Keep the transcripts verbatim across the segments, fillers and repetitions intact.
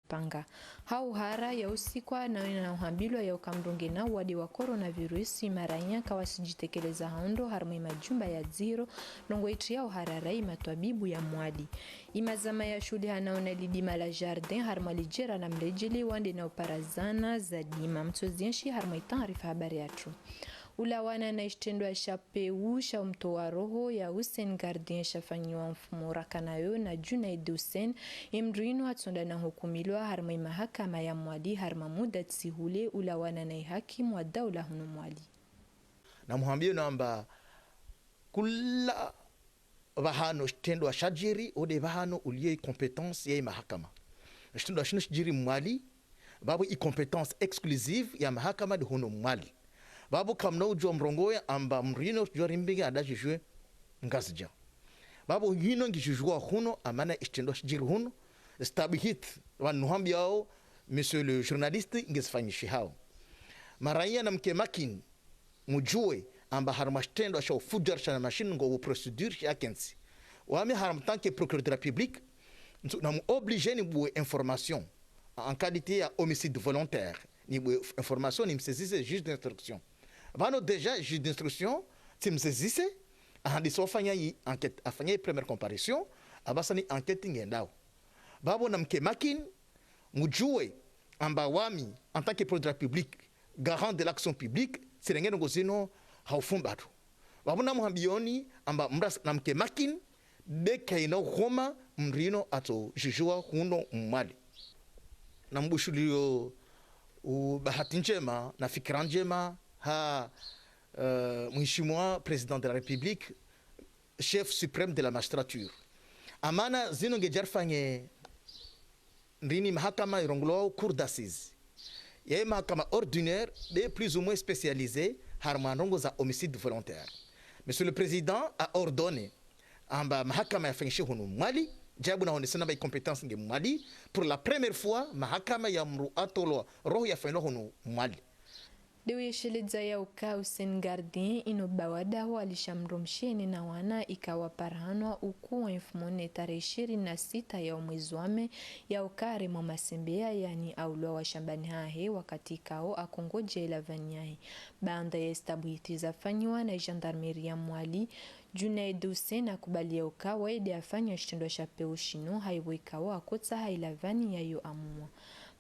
panga. Ha uhara ya usikwa na wena uhambilwa ya uka mdru ngena uwade wa coronavirus, imaraiya kawasijitekeleza ha undro harimwa imajumba ya dzihiro, ndrongoo itriya uharara imatwabibu ya Mwali. Imazama ya shuhuliha na ona lidima la jardin harimwa lijera la Mlejeli wande na uparadzana za dima. Mtsozienshi harimwa itaarifa habari yatru. Ulawana na ishitrendwa sha pewu sha umtowa roho ya Hussein Gardien shafanyiwa mfumo rakanayo na Junaid Hussein, imdru inu hatsonda na hukumilwa harimwa imahakama ya Mwali harimwa muda tsihule ulawana na ihakimu wa daula hunu Mwali. Namuhambie namba kula pvahanu shitrendwa shajiri, ode pvahanu uliyo icompétence ya imahakama. Shitrendwa shinu shijiri Mwali, pvapvo icompétence exclusive ya mahakama de hunu Mwali. Pvapvo kamna ujua mrongoya amba mdru inu shijua rimbinga adajijue Ngazidja. Pvapvo hino ngijijua hunu amana ishitrendwa shijiri hunu, stabihit, pvanu nuhambiao, monsieur le journaliste, ngezifanyishihao. Maraiya namke makini, mujue amba harimwa shitrendwa sha ufujar sha na mashini ngo procédure sha kentsi. Wami harimwa tant que procureur de la République, ntsu- namu obligé nibue information en qualité ya homicide volontaire. Nibue information nimsaisisse juge d'instruction. Pvanu déjà juge d'instruction tsimsaisisse, ahandisa ufanya i enquête, afanya i première comparution, apvasa ni enquête ngendao. Pvapvo namke makini, mujue amba wami, en tant que procureur de la République, garant de l'action publique, tsirenge ndrongoo zinu ha ufumbatu. Pvapvo namuhambioni amba mdru namke makini, de kaina uhoma mdru inu atsojijua hunu Mwali. Nambushulio u bahati njema na fikira njema ha, euh, Mheshimiwa Président de la République, chef suprême de la magistrature. Amana zinu ngejarifanye ndrini mahakama irongolwao cour d'assises. Yaye mahakama ordinaire de plus ou moins spécialisée harimwa ndrongoo za homicide volontaire. Monsieur le Président a ordonné amba mahakama yafanyishe hunu Mwali, jabu na honese namba icompétence nge Mwali, pour la première fois mahakama ya mdru atolwa roho yafanyilwa hunu Mwali. De uyesheleza ya uka Hussein Gardien inu bawada ho alisha mdrumshe ne na wana ikao waparahanwa uku wa mfumo nne tarehi ishirini na sita ya umwezi wa me ya uka haremwa masembeya yani aulwa wa shambani hahe wakati ikao akongoja ilavani yahe. Baanda ya istabwiti zafanyiwa na gendarmerie ya Mwali, Junaid Hussein akubali ya uka waye de afanya shitrendwa sha pewu shinu haibu ikao akotsaha ilavani yayo amuwa.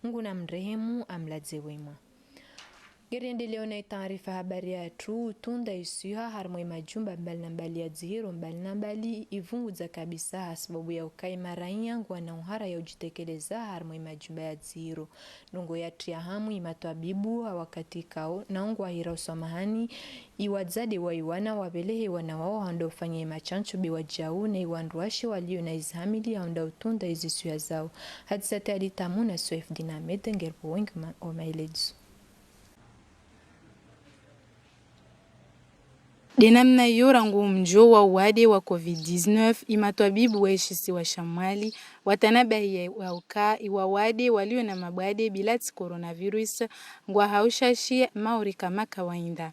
Mungu namrehemu amladze wema. Ngeriendeleo na itaarifa habari yatru, utunda iswiha harimwa imajumba mbali na mbali ya dzihiro mbali na mbali ivungudza kabisa hasababu ya uka imaraiya ngwana uhara ya ujitekeleza harimwa imajumba ya dzihiro. Ndrongoo yatriya hamu imatwabibu ha wakati ikao na ngwahira uswamahani iwadzade wa iwana wapvelehe wana wao handa ufanya imashantsho be wajau na iwandruwashe walio na izihamili handa utunda iziswiha zao. Hadisati Ali Tamu na Swef Dinamed ngeripvo wengi ma- wa maelezo. De namna iyo rangu mdjo wa uwade wa covid dix-neuf, imatwabibu wa ishisiwa sha Mwali watanabahi ya uka iwawade walio na mabwade bila tsi coronavirus ngwahao ushashi mauri kama kawaida.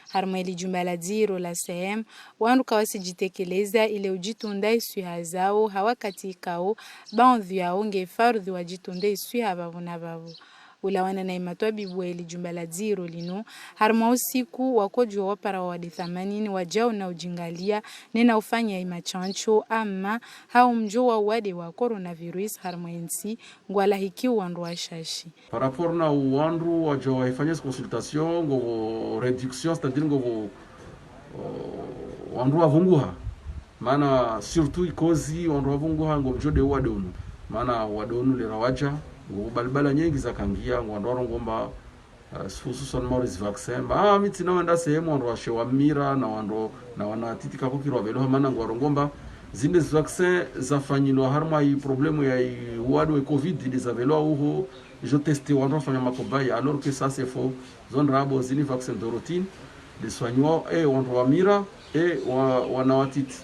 Harimwa ili jumba la dziro la C M, wandru kawasijitekeleza ile ujitunda iswiha zao ha wakati ikao baadhwi yao nge fardhwi wajitunda iswiha pvapvo na pvapvo. Ulawana na imatwabibu wa ili jumba la dziro linu, harimwa usiku wakodjuwa wapara wawade thamanini wajao na ujingalia nena ufanya imashantsho, ama hao mdjo wa uwade wa coronavirus harimwa intsi ngwalahiki wandru washashi. Par rapport na wandru wajao wahifanya zi consultation, ngovo réduction, c'est-à-dire ngovo, o, wandru wavunguha. Mana surtout ikozi wandru wavunguha ngo mdjo de uwade unu. Mana uwade unu lera waja, ngovo balbala nyengi zakangia, ngo wandru warongomba, eh, hususwan mauri zi vaccin. Ba, ah, mi tsina wenda sehemu wandru washe wa mira na wandru, na wanatiti kakukirwa veloha, mana ngo warongomba zinde zi vaccin zafanyilwa harimwa i problème ya i uwade we covid, de zaveloha uho, jo teste wandru wafanya makobayi, alors que ça c'est faux. Zo ndrabo zini vaccin de routine, de soignwa, eh, wandru wa mira, eh, wa, wanawatiti.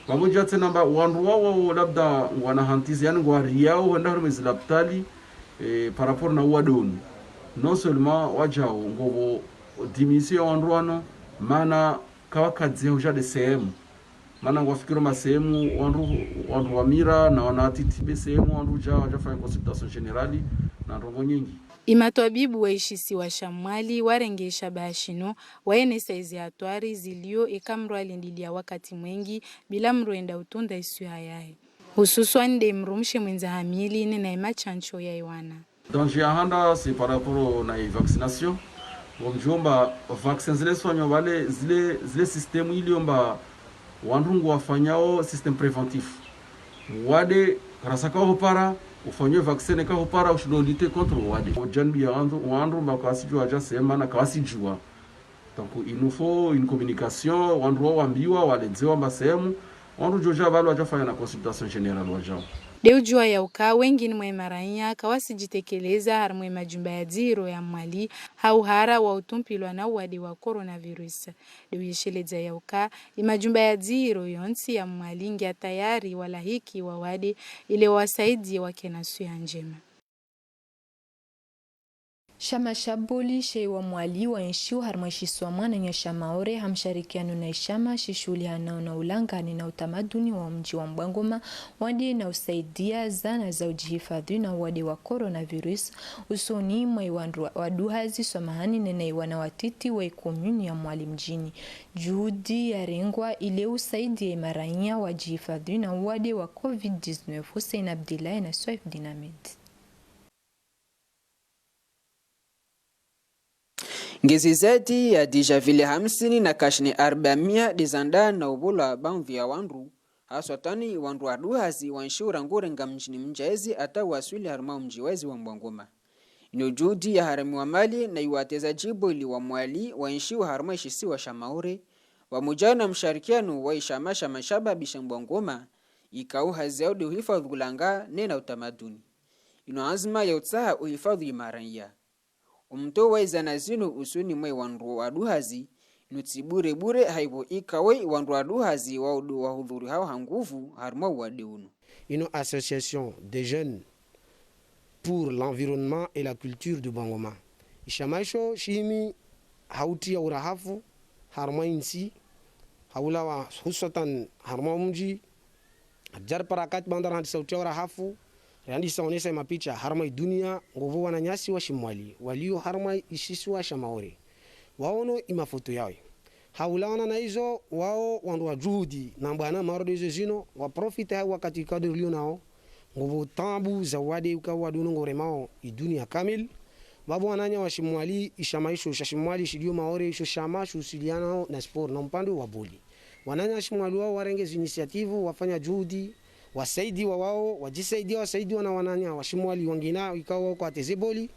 Pvapvo dja tsena mba wandru wa, wa, wa labda ngwana hantizi, yani ngwariao wenda harimwa zi lapitali, eh, par rapport na uwade unu. Non seulement wajao ngovo diminution ya wandru wanu, mana kawakadze huja de sehemu. Mana ngwafikiri masehemu wandru, wandru wamira na wana watiti be sehemu wandru dja, wadja fanya consultation générale na ndrongo nyingi. Imatwabibu wa ishisiwa sha Mwali warenge ishabaha shinu, wayenesa izi hatwari zilio eka mdru alindiliya wakati mwengi bila mdru enda utunda iswiha yahe. Hususwani de mdrumshe mwendza hamili nena imashansho ya iwana. Danger ya handa, c'est par rapport na i vaccination. Ngomdjuo mba vaccin zile zifanywa pvale, zile, zile système ilio mba wandru ngwafanyao système préventif. Wade, rasa ka hupara, ufanywe vaccin ka hupara, ushindo lutter contre wade. Ujanibu ya wandru, wandru mba kawasidjua dja sema na kawasidjua. Donc, il nous faut une communication, wandru wawambiwa, waledzewa mba sehemu, wandru djodja pvale wadja fanya na consultation générale wadjao. De udjua ya uka wengi ni mwe maraiya kawasidjitekeleza harimwa imajumba ya dzihiro ya Mwali, ha uhara wa utumpilwa na uwade wa coronavirus. De uyesheledza ya uka imajumba ya dzihiro yontsi ya Mwali ngiya tayari walahiki wawade ile wawasaidie wakena swiha ndjema. Shama sha boli she wa Mwali wa inshio harimwa ishisiwa mwananya sha Maore ha msharikiano na ishama shishuhulihanao na ulanga nena utamaduni wa mdji wa Mbwangoma wandie na usaidia zana za udjihifadhwi na uwade wa coronavirus usoni mwa iwandru wa, waduhazi swamahani nena iwana watiti wa ikomuni ya Mwali mdjini. Juhudi yarengwa ile usaidia imaraiya wadjihifadhwi na uwade wa covid dix-neuf. Hussein Abdillahi na Swaif Dinamed. Ngezi zaidi ya dija vile hamsini na kashini arbamia dizanda na ubulwa baadhwi ya wandru, haswatani wandru waduhazi wa inshio rangu renga mdjini Mdjaezi hata waswili harimwa mdji wezi wa Mbwangoma. Inu juhudi ya haramiwa mali na iwateza djibu ili wa Mwali wa inshio harimwa ishisiwa sha Maore, wamudja na msharikiano wa ishama sha mashababi sha Mbwangoma, ikao hazi yao de uhifadhwi ulanga nena utamaduni. Inu anzima ya utsaha uhifadhwi imaraiya. Umto wa izana zinu usoni mwe wandru waduhazi, inu tsi bure bure haibo ikao wandru waduhazi wao de wahudhuri hao ha nguvu harimwa uwade unu. Inu Association des Jeunes pour l'Environnement et la Culture de Mbwangoma. Ishama isho shihimi ha utriya urahafu harimwa intsi, ha ulawa hususwatan harimwa mdji, Abdjar Parakat bandar handisa utriya urahafu, rihandisa onesa imapicha harimwa idunia, ngovo wananyasi wa Shimwali walio harimwa ishisiwa sha Maore. Waono imafoto yawe. Ha ulawana na izo, wao wandru wa juhudi na mbwana maoro de izo zino, waprofite ha wakati ikao de rilio nao, ngovo taabu za uwade ukao uwade unu ngoremao idunia kamili. Vavo wananya wa Shimwali, ishama isho sha Shimwali shilio Maore, isho shama shuhusilianao na sport na mpando wa boli. Wananya wa Shimwali wao warenge zi initiative, wafanya juhudi, wasaidiwa wao, wadjisaidia, wasaidiwa na wananya wa Shimwali wangina, ikao wao kwateze boli,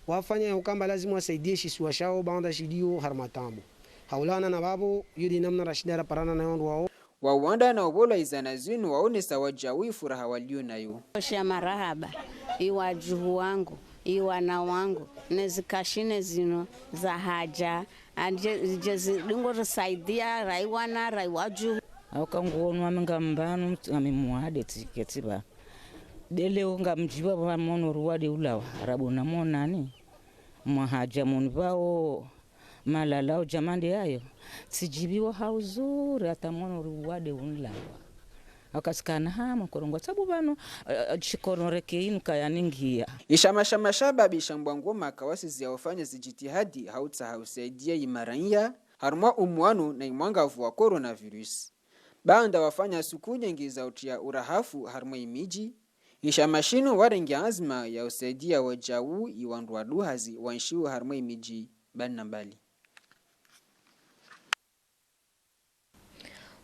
wafanya ya ukamba lazima wasaidie ishisiwa shao, baanda shilio harimwa taabu. Ha ulawana na vavo, iyo de namna rashinda raparana na wandru wao. Wawanda na ubolwa izana zinu waonesa wadjau ifuraha walio nayo. Osha marahaba, iwadjuhu wangu, iwana wangu, nezi kashine zinu za hadja, adje, dje zidungo risaidia, raiwana, raiwadjuhu. Auka nguono wami ngambano, ngami mwade tike tiba. De leo ngamdjiba vavo mono ruwade ulawa, rabo na monani. Mwahadja moni vao, malala udja mande yayo. Tsidjibiwa ha uzuri hata mono ruwade unlawa. Akasikana ha makorongo tsabu vano, eh, eh, shikono reke inu kaya ningia. Ishama sha mashababi sha Mbwangoma kawasizi ya ufanya zijitihadi ha utsaha usaidia imaraiya, harimwa umwano na imwangavu wa coronavirus. Baanda wafanya suku nyengi za utriya urahafu harimwa imidji, ishama shinu warenge anzima ya usaidia wadjau iwandru waduhazi wa inshio harimwa imidji mbali na mbali.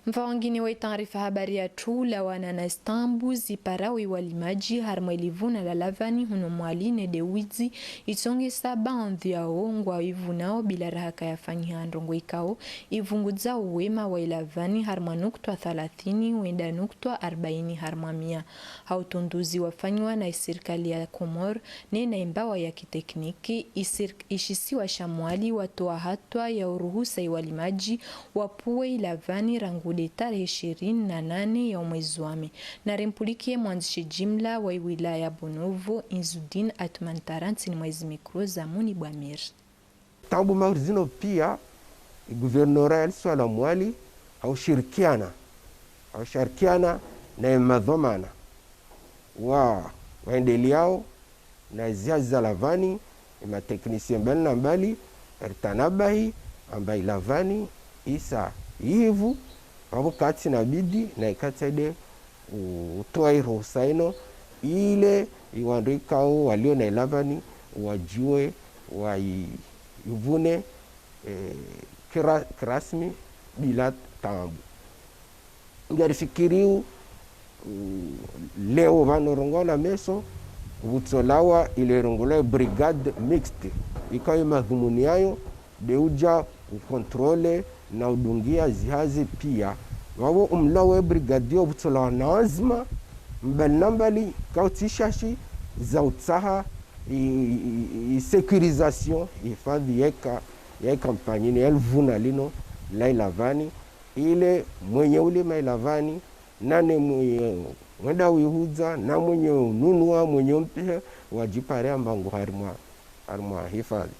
Mva wangini wa itaarifa habari yatru ulawana na stambu ziparao iwalimadji harimwa ilivuna la lavani hunu Mwali ne de widzi, itsongesa baadhwi yao ngwaivunao bila raha kayafanyiha ndrongo ikao ivungudza uwema wa ilavani harimwa nukutwa thalathini wenda nukutwa arbaini harimwa mia. Ha utunduzi wafanyiwa na isirikali ya Komori, nena imbawa ya kitekniki, isir-, ishisiwa sha Mwali watoa hatwa ya uruhusa iwalimadji wapuwe ilavani rangu de tarehi ishirini na nane ya umwezi wa me. Na rimpulikie mwandzishi jimla wa iwilaya Bonovo, Izudin Atman Tara ntsini mwa izi mikro za Muni Bwamir. Tangu mauri zino pia, i guvernora ya lisiwa la Mwali, ha ushirikiana washarikiana na emadhwamana wa, waendeleao na zihazi za lavani, emateknisien mbali na mbali, ritanabahi amba ilavani isa ivu, pvapvo katsi na bidi na ikatsi de u-, utoa iruhusa inu, ile iwandru ikao walio na ilavani wajue wa i-, ivune, eh, kira-, kirasmi bila taabu. Ngarifikiriu, mm, leo pvanu rongoa na meso, vutsolawa ile rongolwa brigade mixte. Ikao imadhumuni yayo, de uja ukontrole na udungia zihazi pia. Pvapvo umlawa we brigade yo vutsolawa na anzima, mbali na mbali, kautsi shashi za utsaha i, i, i, i sécurisation, hifadhi yeka, ya kampanyi ni ya livuna linu la ilavani, ile mwenye ulima ilavani, nane mwenye mwenda uihudza, na mwenye ununua, mwenye umpihe, wajipare amba ngu harimwa, harimwa hifadhi.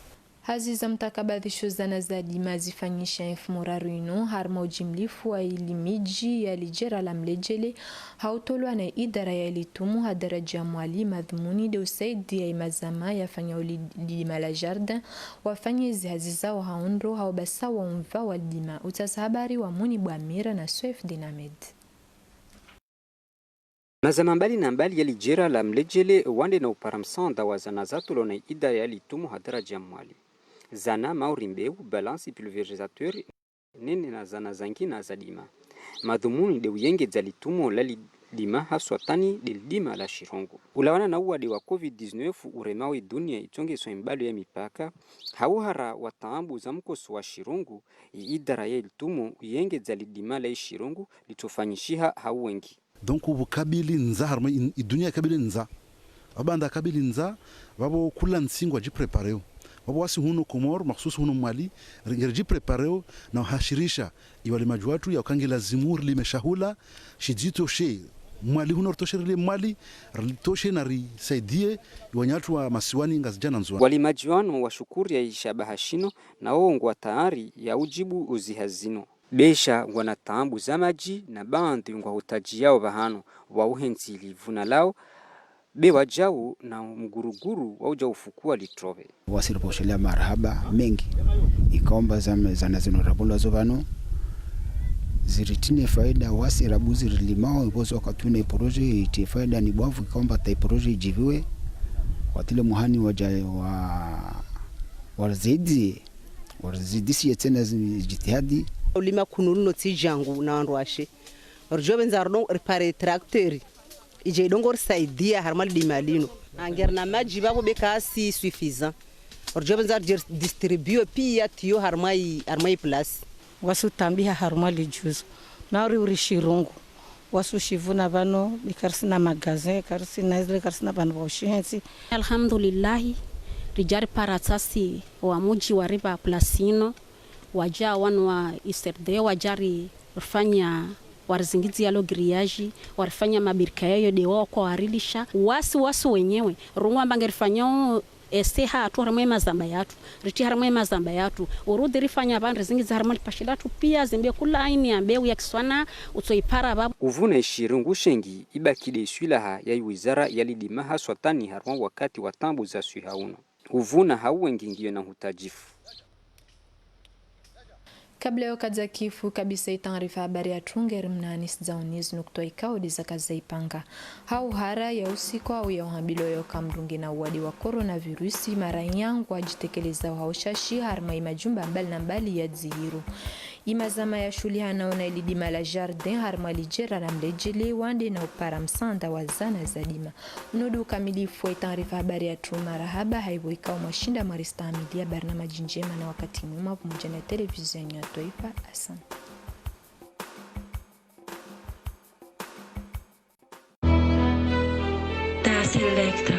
Hazi za mtakabadhisho zana za dima zifanyisha mfumo raru inu, harimwa ujimlifu wa ili miji ya lijera la Mlejele, ha utolwa na idara ya ilitumu ha daraja ya Mwali, madhumuni de usaidia imazama yafanya ulidima la jardin, wafanye zihazi zao ha undro, ha ubasa wa umva wa dima. Utasa habari wa Muni Bwamira na Swift Dinamed. Mazama mbali na mbali ya lijera la Mlejele wande na upara msaanda wa zana zatolwa na idara ya ilitumu ha daraja ya Mwali. Zana mauri mbeu, balance, pulvérisateur, nene na zana zangina za dima. Madhumuni de uyengedza litumo la lidima haswatani de lidima la shirongo. Ulawana na uwade wa covid dix-neuf uremao idunia itongeswa imbalo ya mipaka, ha uhara wa taabu za mkoso wa shirongo, i idara ya ilitumo uyengedza lidima la ishirongo litsofanyishiha ha uwengi. Donc, ubu kabili nza, harumwa i, idunia kabili nza. Pvabanda kabili nza, pvapvo kula ntsi ngwa jiprepareo. Pvapvo wasi hunu Komori, mahususu hunu Mwali, ri, ngeri jiprepareo na uhashirisha iwalimaji watru ya uka nge lazimu rilime shahula shidzitoshe. Mwali hunu ritoshe rilime Mwali, ritoshe na risaidie iwanyatru wa masiwani Ngazidja na Ndzuwani. Walimaji wanu washukuri ya ishabaha shinu, na wo ngwa tayari ya ujibu uziha zinu. Besha ngwana taabu za maji na baadhi ngwa hutaji yao pvahanu wa uhentsi livuna lao, be wajau na mguruguru wa uja ufukua litrobe. Wasi ripvoshelea marahaba mengi. Ikaomba zam-, zana zinu rapvolwa zo pvanu, ziritine faida, wasi rabu zirilimao, ipvozo wakati unu iporoje itie faida ni bwavu, ikaomba ta iporoje ijiviwe, watile muhani waja wa, wa zaidi. Warizidishiye tsena zi-, jitihadi. Ulima kunu luno tsi jangu na wandru washe. Ridjo pvendza rino ripare tracteur. Idje idongo risaidia harumwa lidima lino. Ngeri na maji pvapvo be kasi suffisant. Ridjo pvendza ridje distribue pia tiyo harumwa i, harumwa i place. Wasi utambiha harumwa lijuzo. Na uri uri shirungu. Wasi ushivuna pvanu, be karisina magasin, karisina izile, karisina pvanu pva ushihentsi. Alhamdulillahi, ridja ripara tsasi wa muji waripva place ino, waja wanu wa I C R D, waja ri-, rifanya, warizingidzia lo grillage, warifanya mabirika yayo de wao kwa warilisha. Wasi, wasi wenyewe, rungu amba ngerifanyao ese hatru harimwa emazamba yatru, riti harimwa emazamba yatru. Urudi rifanya pvandre zingi za harimwa lipashi latru pia zimbe kula aina ya mbeu ya kiswana utsoipara pvapvo. Uvuna ishirungu shengi ibaki de iswilaha ya iwizara ya lidima haswatani harumwa wakati wa taabu za swiha uno. Uvuna ha uwengi ngiyo na hutajifu. Kabla yo kadza kifu kabisa itaarifa habari yatru ngeri mnani sidzaunizi nukutwa ikao de zaka za ipanga. Ha uhara ya usiku au ya uhambilwa yo kamdunge na uwade wa coronavirus, maranya ngwa jitekeleza ha ushashi harimwa imajumba mbali na mbali ya dzihiro. Imazama ya shuhulihanao na ilidima la jardin harimwa lijera la Mlejele wande na upara msaanda wa zana za dima. Uno de ukamilifu wa itaarifa habari yatru, marahaba, haivo ikao mwashinda mwaristamiliya, barnamaji njema na wakati mwema, pvamoja na televizio ya twaifa. Asante. Ta select.